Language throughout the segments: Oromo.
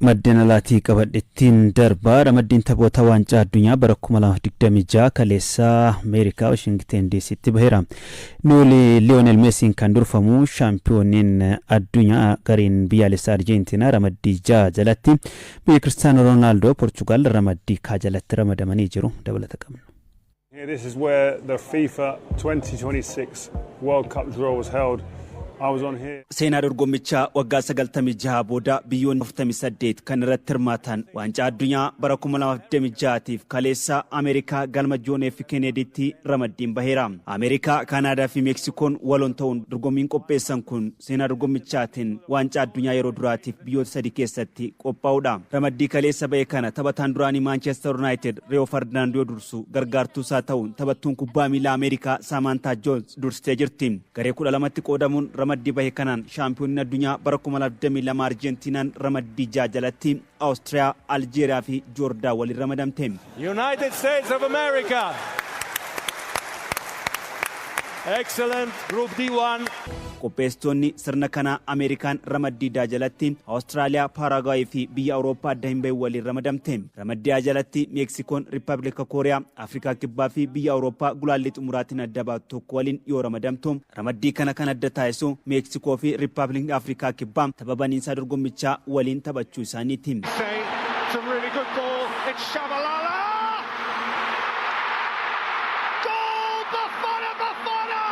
Maddeen alaatii qabadhettiin darbaa. Ramaddiin taphoota waancaa addunyaa bara 2026 kaleessaa Ameerikaa Washington DCtti baheera. Nuuli Liyoonel Meesiin kan durfamu shaampiyooniin addunyaa gareen biyyaalessaa Arjentiinaa ramaddii ja'a jalatti, biyya Kiristaanoo Roonaaldoo Portugaal ramaddii kaa jalatti ramadamanii jiru. Dabalata qabnu. This is where the FIFA 2026 World Cup draw was held. I was on here. Seenaa dorgommichaa waggaa 96 booda biyyoonni 48 kan irratti hirmaatan waancaa addunyaa bara 2026tiif kaleessa Ameerikaa galma Joon F. Kenneditti ramaddiin baheera. Ameerikaa, Kaanaadaa fi Meeksikoon waloon ta'uun dorgommiin qopheessan kun seenaa dorgommichaatiin waancaa addunyaa yeroo duraatiif biyyoota sadi keessatti qophaa'udha. Ramaddii kaleessa bahe kana taphataan duraanii Maanchestar United Riyoo Ferdinaand yoo dursu, gargaartuu isaa ta'uun taphattuun kubbaa miilaa Ameerikaa Saamantaa Joons dursitee jirti. Garee 12tti qoodamuun ramaddii bahe kanaan shaampiyoonni addunyaa bara 2022 Arjentiinaan ramaddii ja'a jalatti Awustiriyaa, Aljeeriyaa fi Joordaan waliin ramadamte. United States of America. Excellent. Group D1. Qopheessitoonni sirna kanaa Ameerikaan ramaddii daa jalatti Awustiraaliyaa, Paaraagwaay fi biyya Awurooppaa adda hin bahin waliin ramadamte. Ramaddii A jalatti Meeksikoon Riippaabilika Kooriyaa, Afrikaa Kibbaa fi biyya Awurooppaa gulaallii xumuraatiin adda baatu tokko waliin yoo ramadamtu, ramaddii kana kan adda taasisu Meeksikoo fi Riippaabilikni Afrikaa Kibbaa tapha baniinsaa dorgommichaa waliin taphachuu isaaniiti. It's a really good ball. It's Shabalala. Goal, Bafana Bafana!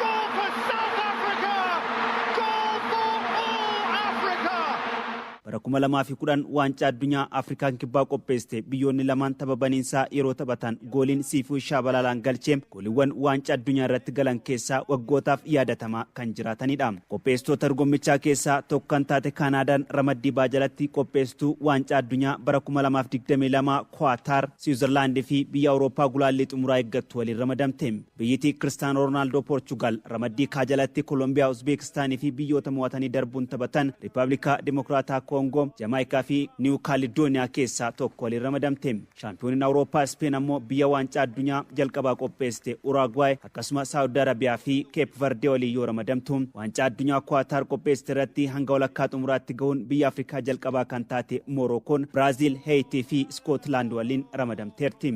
Goal for South Africa! Goal for all Africa! Bara 2010 waancaa addunyaa Afrikaan Kibbaa qopheessite biyyoonni lamaan tapha baniinsaa yeroo taphatan gooliin Siifuu Shaabalaalaan galchee gooliiwwan waancaa addunyaa irratti galan keessaa waggootaaf yaadatamaa kan jiraatanidha. Qopheessitoota dorgommichaa keessaa tokko kan taate Kaanaadaan ramaddii baa jalatti qopheessituu waancaa addunyaa bara 2022 Kuwaataar, Siwiizerlaandii fi biyya Awurooppaa gulaallii xumuraa eeggattu waliin ramadamte. Biyyittii Kiristaanoo Roonaaldoo Poorchugaal ramaddii kaa jalatti Kolombiyaa, Uzbeekistaanii fi biyyoota mo'atanii darbuun taphatan Riippaabilikaa Dimokiraataa Koongoo, Jamaayikaa fi Niiw Kaalidooniyaa keessaa tokko waliin ramadamte. Shaampiyooniin Awurooppaa Ispeen ammoo biyya waancaa addunyaa jalqabaa qopheessite Uraaguwaay, akkasuma Saawud Arabiyaa fi Keep Vardee waliin yoo ramadamtu, waancaa addunyaa Kuwaataar qopheessite irratti hanga walakkaa xumuraatti gahuun biyya Afrikaa jalqabaa kan taate Moorookoon Biraaziil, Heeyitii fi Iskootlaand waliin ramadamteerti.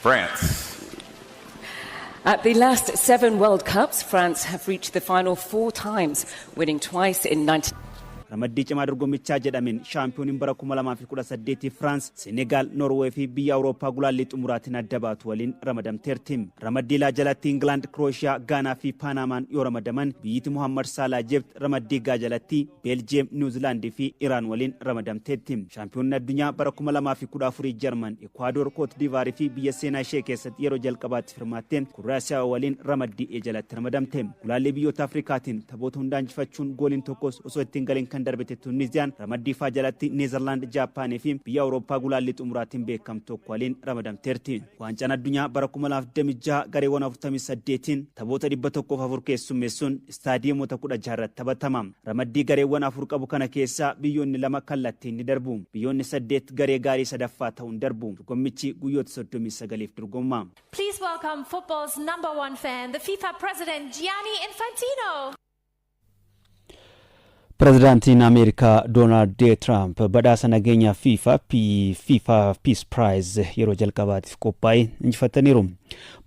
France. At the last seven World Cups, France have reached the final four times, winning twice in 19. Ramaddii cimaa dorgommichaa jedhameen shaampiyooniin bara 2018 Firaans, Senegaal, Noorwee fi biyya Awurooppaa gulaallii xumuraatiin adda baatu waliin ramadamteerti. Ramaddii laa jalatti Ingilaand, Kirooshiyaa, Gaanaa fi Paanaamaan yoo ramadaman, biyyiti Muhammad Saalaa Ijipt ramaddii gaa jalatti Beeljiyeem, Niwuzilaandii fi Iraan waliin ramadamteetti. Shaampiyoonni addunyaa bara 2014 Jarman, Ekwaador, Koot Diivaarii fi biyya seenaa ishee keessatti yeroo jalqabaatti hirmaatte Kurraasiyaa waliin ramaddii E jalatti ramadamte. Gulaallii biyyoota Afrikaatiin taphoota hundaa injifachuun gooliin tokkos osoo ittiin galin kan darbite Tuuniziyaan ramaddii faa jalatti Neezerlaand, Jaappaanii fi biyya Awurooppaa gulaallii xumuraatiin beekamtu tokko waliin ramadamteerti. Waancaan addunyaa bara 2026 gareewwan 48n taphoota 104 keessummeessuun istaadiyeemota 16 irratti taphatama. Ramaddii gareewwan afur qabu kana keessaa biyyoonni lama kallattiin ni darbu. Biyyoonni saddeet garee gaarii sadaffaa ta'uun darbu. Dorgommichi guyyoota 39f dorgomama. Please welcome football's number one fan, the FIFA president Gianni Infantino. Pireezidaantiin Ameerikaa Doonaald D. Tiraamp badhaasa nageenyaa FIFA, FIFA Peace Prize yeroo jalqabaatiif qophaa'e injifataniiru.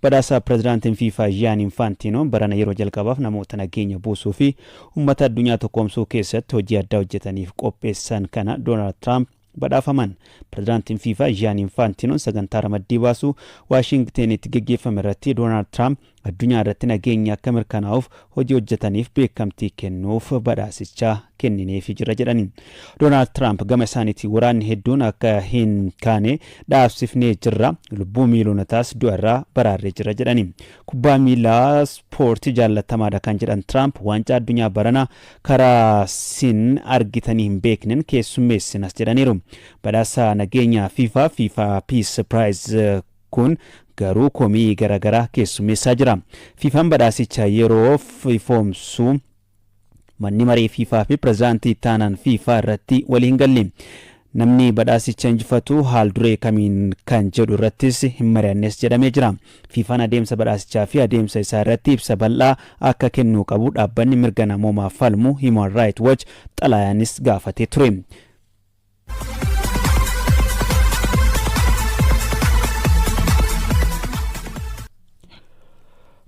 Badhaasa pireezidaantiin FIFA Gianni Infantino barana yeroo jalqabaaf namoota nageenya buusuu fi uummata addunyaa tokkoomsuu keessatti hojii addaa hojjetaniif qopheessan kana Doonaald Tiraamp badhaafaman. Pireezidaantiin FIFA Gianni Infantino sagantaa ramaddii baasuu Waashingtenitti geggeeffame irratti Doonaald Tiraamp addunyaa irratti nageenya akka mirkanaa'uuf hojii hojjetaniif beekamtii kennuuf badhaasicha kennineefii jira jedhani. Doonaald Tiraamp gama isaaniitiin, waraanni hedduun akka hin kaane dhaabsifnee jirra, lubbuu miiloonotaas du'a irraa baraarree jira jedhani. Kubbaa miilaa ispoortii jaallatamaadha kan jedhan Tiraamp, waancaa addunyaa barana karaa sin argitanii hin beeknen keessummeessinas jedhaniiru. Badhaasa nageenyaa FIFA, FIFA Peace Prize kun garuu komii garaagaraa keessummeessaa jira. FIFAn badhaasicha yeroo ifoomsu manni maree FIFA fi pirezidaantii ittaanaan FIFA irratti walii hin galle. Namni badhaasicha injifatu haal duree kamiin kan jedhu irrattis hin mari'annes jedhamee jira. FIFAn adeemsa badhaasichaa fi adeemsa isaa irratti ibsa bal'aa akka kennuu qabu dhaabbanni mirga namoomaaf falmu Human Rights Watch xalayaanis gaafatee ture.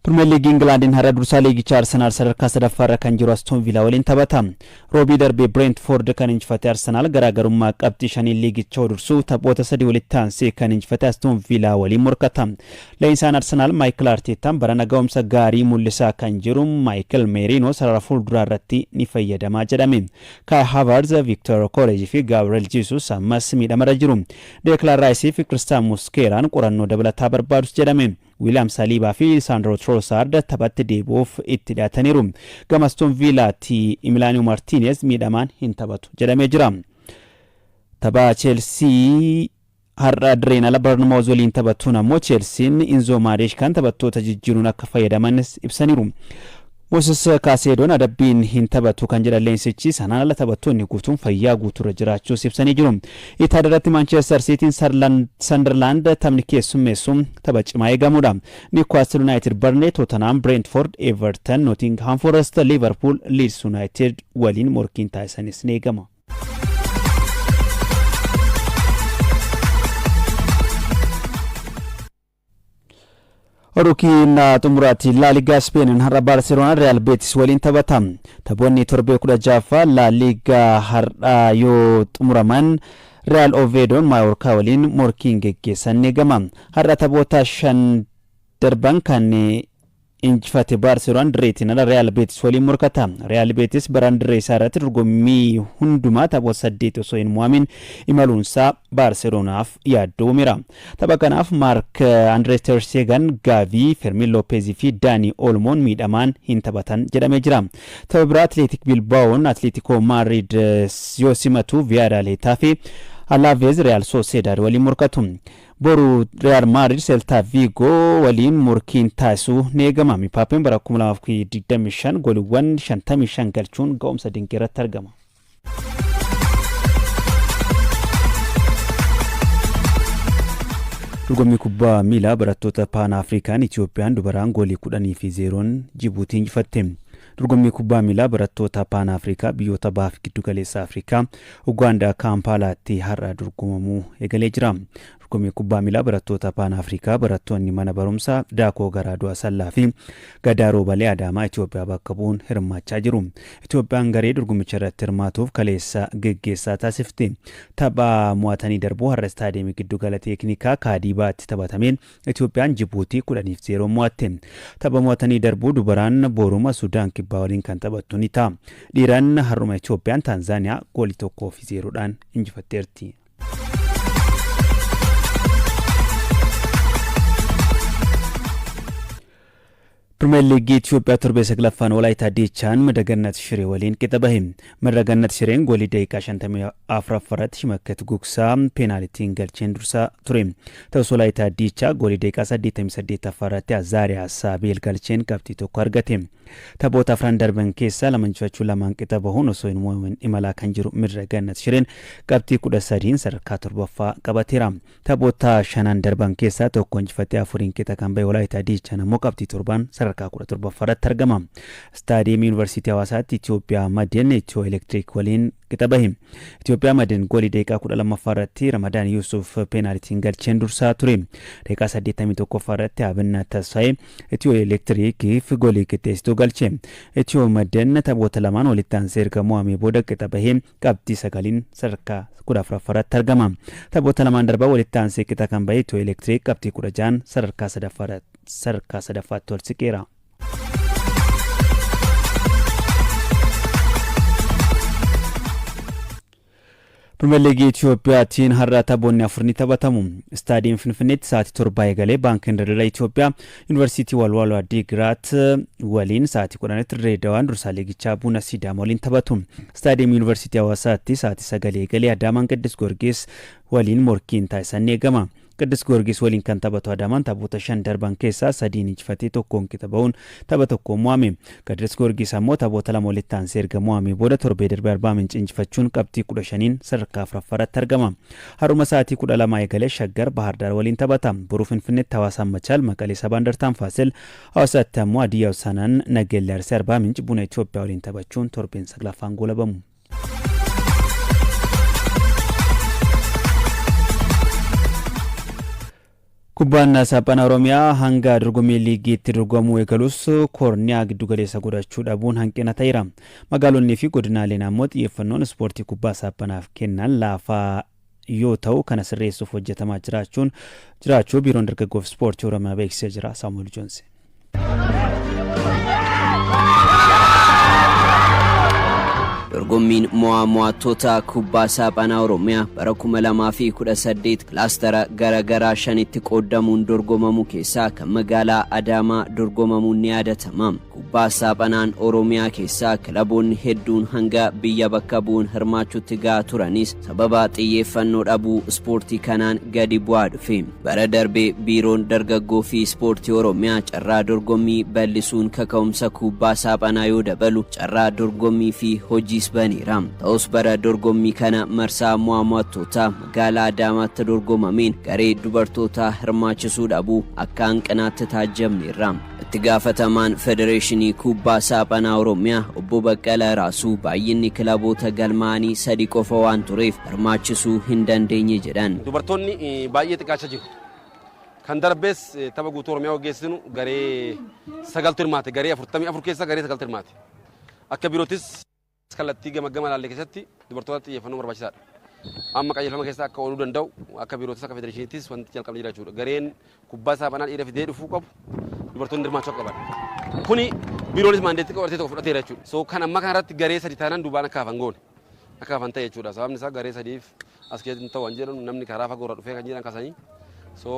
Pirimeer Liigii Ingilaandiin har'a dursaa liigichaa Arsenaal sadarkaa sadaffaarra kan jiru Astoon Viilaa waliin taphata. Roobii darbee Brentford kan injifate Arsenaal garaagarummaa qabxii shaniin liigicha dursuu taphoota sadii walitti aansee kan injifate Astoon Viilaa waliin morkata. Leenjisaan Arsenaal Maayikil Arteetaan barana ga'umsa gaarii mul'isaa kan jiru Maayikil Meeriinoo sarara fuulduraa irratti ni fayyadamaa jedhame. Kai Havertz, Victor Gyökeres fi Gabriel Jesus ammas miidhamarra jiru. Declan Rice fi Christian Muskeeraan qorannoo dabalataa barbaadus jedhame. Wiiliyaam Saliibaa fi Saandro Trossard taphatti deebi'uuf itti dhiyaataniiru. Gama Aston Viilaatti Emiliano Martinez miidhamaan hin taphatu jedhamee jira. Tapha Cheelsii har'a dirreen ala Bournemouth waliin taphatuun ammoo Cheelsiin Inzo Mareskaan taphattoota jijjiiruun akka fayyadamanis ibsaniiru. Moses Kaaseedoon adabbiin hin taphatu kan jedhan leensichi, sanaan ala taphattoonni guutuun fayyaa guutuurra jiraachuus ibsanii jiru. Itaad irratti Manchester Cityin Sunderland taphni keessummeessu tapha cimaa eegamudha. Newcastle United Burnley, Tottenham, Brentford, Everton, Nottingham Forest, Liverpool, Leeds United waliin morkiin taasisanis ni eegama. Oduu xumuraatti, Laaligaa Speenin har'a Baarseloonaan Real Beetis waliin taphata. Taphoonni torbee 16ffaa Laaligaa har'a yoo xumuraman, Real Oveedoon Maayorkaa waliin morkiin geggeessan ni eegama. Har'a taphoota shan darban kan injifate Baarseloonaan dirreetiin ala Real Beetis waliin morkata. Real Beetis baraan dirree isaa irratti dorgommii hundumaa taphoota saddeet osoo hin mo'amin imaluunsaa Baarseloonaaf yaaddoo uumeera. Tapha kanaaf Maark Andrees Ter Stegen, Gaavii, Fermin Loopeezii fi Daanii Olmoon miidhamaan hin taphatan jedhamee jira. Tapha biraa Atleetik Bilbaa'oon Atleetikoo Maadrid yoo simatu, Viyaaraal Heetaafee Alaaveez Real Sociedad waliin morkatu. Boru Real Madrid Celta Vigo waliin morkiin taasisuu ni eegama. Mbappeen bara 2025 gooliiwwan 55 galchuun ga'umsa dinqii irratti argama. Dorgommii kubbaa miilaa barattoota Paan Afrikaan Itiyoophiyaan dubaraan goolii 10-0n Jibuutii injifatte. Dorgommii kubbaa miilaa barattoota Paan Afrikaa biyyoota bahaa fi giddu galeessa Afrikaa Ugaandaa Kaampaalaatti har'a dorgomamuu eegalee jira. Dorgommii kubbaa miilaa barattoota Paan Afrikaa barattoonni mana barumsaa Daakoo Garaadoo Asallaa fi Gadaa Roobalee Adaamaa Itoophiyaa bakka bu'uun hirmaachaa jiru. Itoophiyaan garee dorgommicha irratti hirmaatuuf kaleessa geggeessaa taasifte. Tapha mo'atanii darbuu har'a istaadiyeemii giddugala teeknikaa Kaadiibaatti taphatameen Itoophiyaan Jibuutii 10-0 mo'atte. Tapha mo'atanii darbuu dubaraan boruma Sudaan Kibbaa waliin kan taphattu ni ta'a. Dhiiraan har'uma Itoophiyaan Taanzaaniyaa goolii 1-0dhaan injifatteerti. Pirimeer Liigii Itoophiyaa torbee saglaffaan Walaayitaa Diichaan Madagannat Shiree waliin qixa bahe. Madagannat Shireen goolii daqiiqaa 54 irratti Shimakkat Gugsaa peenaalitiin galcheen dursaa ture. Ta'us Walaayitaa Diichaa goolii daqiiqaa 88 irratti Azaariyaas Saabeel galcheen qabxii tokko argate. Taphoota afran darban keessaa lama injifachuu, lamaan qixa bahuun osoo hin mo'amin imalaa kan jiru Madagannat Shireen qabxii 13n sadarkaa torbaffaa qabateera. Taphoota shanan darban keessaa tokko injifatee afuriin qixa kan bahe Walaayitaa Diichaan ammoo qabxii torbaan sadarkaa 17ffaa irratti argama. Istaadiyeemii Yuunivarsiitii Hawaasaatti Itoophiyaa Madin Itiyoo Elektiriik waliin qixa bahe. Itoophiyaa Madin goolii daqiiqaa 12ffaa irratti Ramadaan Yuusuf peenaalitiin galcheen dursaa ture. Daqiiqaa 81ffaa irratti Abinnat Tasfaayee Itiyoo Elektiriikiif goolii qixxeessituu galche. Itiyoo Madin taphoota lamaan walitti aansee erga mo'amee booda qixa bahee qabxii sagaliin sadarkaa 14ffaa irratti argama. Taphoota lamaan darban walitti aansee qixa kan bahe Itiyoo Elektiriik qabxii 16n sadarkaa sadaffaatti ol siqeera. Pirimeer Liigii Itiyoophiyaatiin har'a taphoonni afur ni taphatamu. Istaadiyeem Finfinneetti sa'aatii 7 eegalee Baankiin Daldala Itiyoophiyaa Yuunivarsiitii Walwaaloo Addiigiraat waliin, sa'aatii 10tti Dirreedawaan dursaa liigichaa Buna Sidaama waliin taphatu. Istaadiyeem Yuunivarsiitii Hawaasaatti sa'aatii 9 eegalee Adaamaan Qiddus Goorgis waliin morkiin taasisan ni eegama. Qiddus Goorgis waliin kan taphatu Adaamaan taphoota shan darban keessaa sadiin injifatee, tokkoon qixa bahuun tapha tokkoon mo'ame. Qiddus Goorgis ammoo taphoota lama walitti aansee erga mo'amee booda torbee darbe Arbaa Minci injifachuun qabxii 15n sadarkaa afuraffaarratti argama. Har'uma sa'aatii 12 eegalee Shaggar Bahardaar waliin taphata. Boruu Finfinneetti Hawaasaan Machaal, Maqalee Sabaa Indartaan Faasil, Hawaasaatti ammoo Hadiyyaa Hosaanaan Nageellee Arsii Arbaa Minci Buna Itoophiyaa waliin taphachuun torbeen saglaffaan goolabamu. Kubbaan Saaphana Oromiyaa hanga dorgommii liigiitti dorgomuu eegalus koorniyaa giddugaleessa godhachuu dhabuun hanqina ta'eera. Magaalonnii fi godinaaleen ammoo xiyyeeffannoon ispoortii kubbaa saaphanaaf kennan laafaa yoo ta'u, kana sirreessuuf hojjetamaa jiraachuun jiraachuu Biiroon Dargaggoof Ispoortii Oromiyaa beeksisee jira. Saamu'eel Joonsi. Dorgommiin mo'aa mo'attoota kubbaa saaphanaa Oromiyaa bara 2018 kilaastara gara garaa shanitti qoodamuun dorgomamu keessaa kan magaalaa Adaamaa dorgomamuun ni yaadatama. Kubbaa saaphanaan Oromiyaa keessaa kilaboonni hedduun hanga biyya bakka bu'uun hirmaachuutti gahaa turanis, sababa xiyyeeffannoo dhabuu ispoortii kanaan gadi bu'aa dhufe. Bara darbee Biiroon Dargaggoo fi Ispoortii Oromiyaa carraa dorgommii bal'isuun kaka'umsa kubbaa saaphanaa yoo dabalu, carraa dorgommii fi hojiis baneera. Ta'us bara dorgommii kana marsaa mo'aa mo'attootaa magaalaa Adaamaatti dorgomameen garee dubartootaa hirmaachisuu dhabuu akka hanqinaatti taajjabneerra. Itti gaafatamaan Federeeshinii Kubbaa Saaphanaa Oromiyaa Obbo Baqqalaa Raasuu baay'inni kilaboota galmaa'anii sadi qofa waan tureef hirmaachisuu hin dandeenye jedhan. Dubartoonni baay'ee xiqqaachaa jiru. Kan darbees tapha guutuu Oromiyaa gaggeessinu garee sagaltu hirmaate. Garee 44 keessaa garee sagaltu hirmaate. Akka biirootis kallattii gama gama ilaalle keessatti dubartoota xiyyeeffannoo barbaachisaadha. Amma qajeelfama keessa akka ooluu danda'u akka biirootis akka federeeshiniittis wanti jalqabni jira jechuudha. Gareen kubbaa saaphanaa dhiira fidee dhufuu qabu dubartoonni hirmaachuu akka qaban. Kuni biiroonis maandeetti qabatee tokko fudhateera jechuudha. So kan amma kanarratti garee sadi taanaan duubaan akka hafan goone. Akka hafan ta'e jechuudha. Sababni isaa garee sadiif as keessatti hin ta'u kan jedhan, namni karaa fagoo irraa dhufee kan jedhan kaasanii, so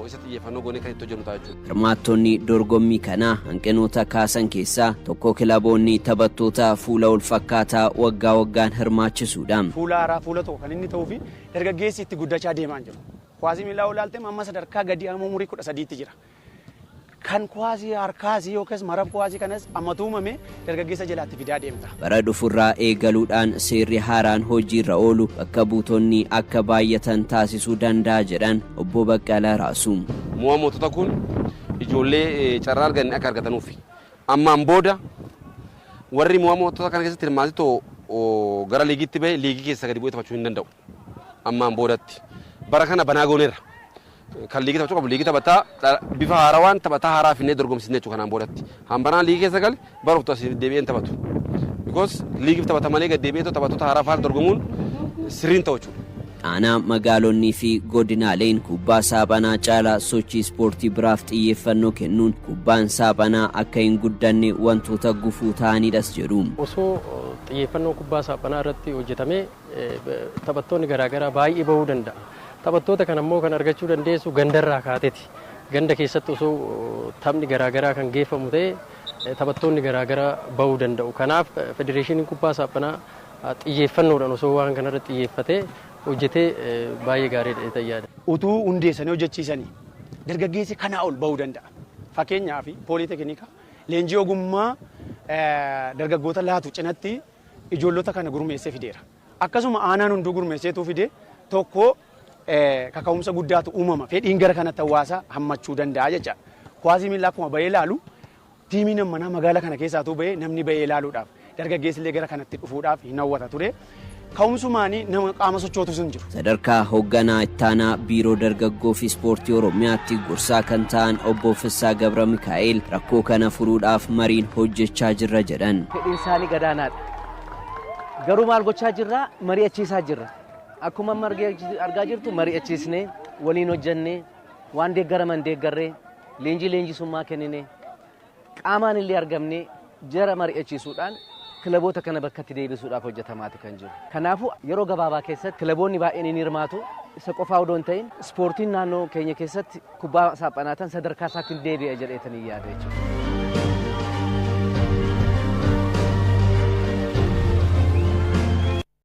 isa xiyyeeffannoo goonee kan itti hojjennu ta'a jechuudha. Hirmaattonni dorgommii kanaa hanqinoota kaasan keessaa tokko kilaboonni taphattoota fuula wal fakkaataa waggaa waggaan hirmaachisuudha. Fuula haaraa, fuula tokko kan inni ta'uu fi dargaggeessi itti guddachaa deemaa jiru. Kuwaasii miilaa olaaltee amma sadarkaa gadi amma umurii 13tti jira. Kan kuwaasii harkaasii yookiis marab kuwaasii kanas ammatu uumame dargaggeessa jalaatti fidaa deemta. Bara dhufurraa eegaluudhaan seerri haaraan hojiirra oolu bakka buutonni akka baay'atan taasisuu danda'a jedhan Obbo Baqqalaa Raasuu. Mo'a mootota kun ijoollee carraa arganne akka argatanuuf. Ammaan booda warri mo'a mootota kana keessatti hirmaatitoo gara liigiitti bahe liigii keessa gadi bu'ee taphachuu hin danda'u. Ammaan boodatti. Bara kana banaa gooneerra. Kan liigii taphachuu qabu liigii taphataa, bifa haarawaan taphataa haaraa finnee dorgomsiisne jechuudha kanaan boodatti. Hambanaan liigii keessa gale bara dhuftu asii deebi'ee hin taphatu. Because liigiif taphata malee gad deebi'ee taphattoota haaraa faana dorgomuun sirriin ta'u jechuudha. Aanaa, magaalonnii fi godinaaleen kubbaa saaphanaa caalaa sochii ispoortii biraaf xiyyeeffannoo kennuun kubbaan saaphanaa akka hin guddanne wantoota gufuu ta'anidhas jedhu. Osoo xiyyeeffannoon kubbaa saaphanaa irratti hojjetamee taphattoonni garaagaraa baay'ee bahuu danda'a. Taphattoota kana immoo kan argachuu dandeessu gandarraa kaateeti. Ganda keessatti osoo taphni garaagaraa kan geeffamu ta'e taphattoonni garaagaraa bahuu danda'u. Kanaaf federeeshiniin kubbaa saaphanaa xiyyeeffannoodhaan osoo waan kanarratti xiyyeeffatee hojjetee baay'ee gaariidha jedhee yaada. Utuu hundeessanii hojjechiisanii dargaggeessi kanaa ol bahuu danda'a. Fakkeenyaaf, poolitekniika leenjii ogummaa dargaggoota laatu cinatti ijoollota kana gurmeessee fideera. Akkasuma aanaan hunduu gurmeesseetuu fide tokko kaka'umsa guddaatu uumama. Fedhiin gara kanatti hawaasa hammachuu danda'a jecha. Kuwaasii miillaa akkuma bahee ilaalu, tiimiin ammanaa magaalaa kana keessaatuu bahee namni bahee ilaaluudhaaf, dargaggeessi illee gara kanatti dhufuudhaaf hin hawwata ture. Ka'umsumaanii nama qaama sochootus hin jiru. Sadarkaa hoogganaa ittaanaa Biiroo Dargaggoo fi Ispoortii Oromiyaatti gorsaa kan ta'an Obbo Fissaa Gabra Mikaa'el rakkoo kana furuudhaaf mariin hojjechaa jirra jedhan. Fedhiin isaanii gadaanaadha. Garuu maal gochaa jirra? Mari'achiisaa jirra. Akkuma amma argaa jirtu mari'achiisnee, waliin hojjannee, waan deeggaraman deeggarree, leenjii leenjisummaa kenninee, qaamaan illee argamnee jara mari'achiisuudhaan kilaboota kana bakkatti deebisuudhaaf hojjetamaati kan jiru. Kanaafuu yeroo gabaabaa keessatti kilaboonni baay'een ni hirmaatu. Isa qofaa odoo hin ta'in ispoortiin naannoo keenya keessatti kubbaa saaphanaatan sadarkaa isaatti deebi'a jedheetanii yaada jechuudha.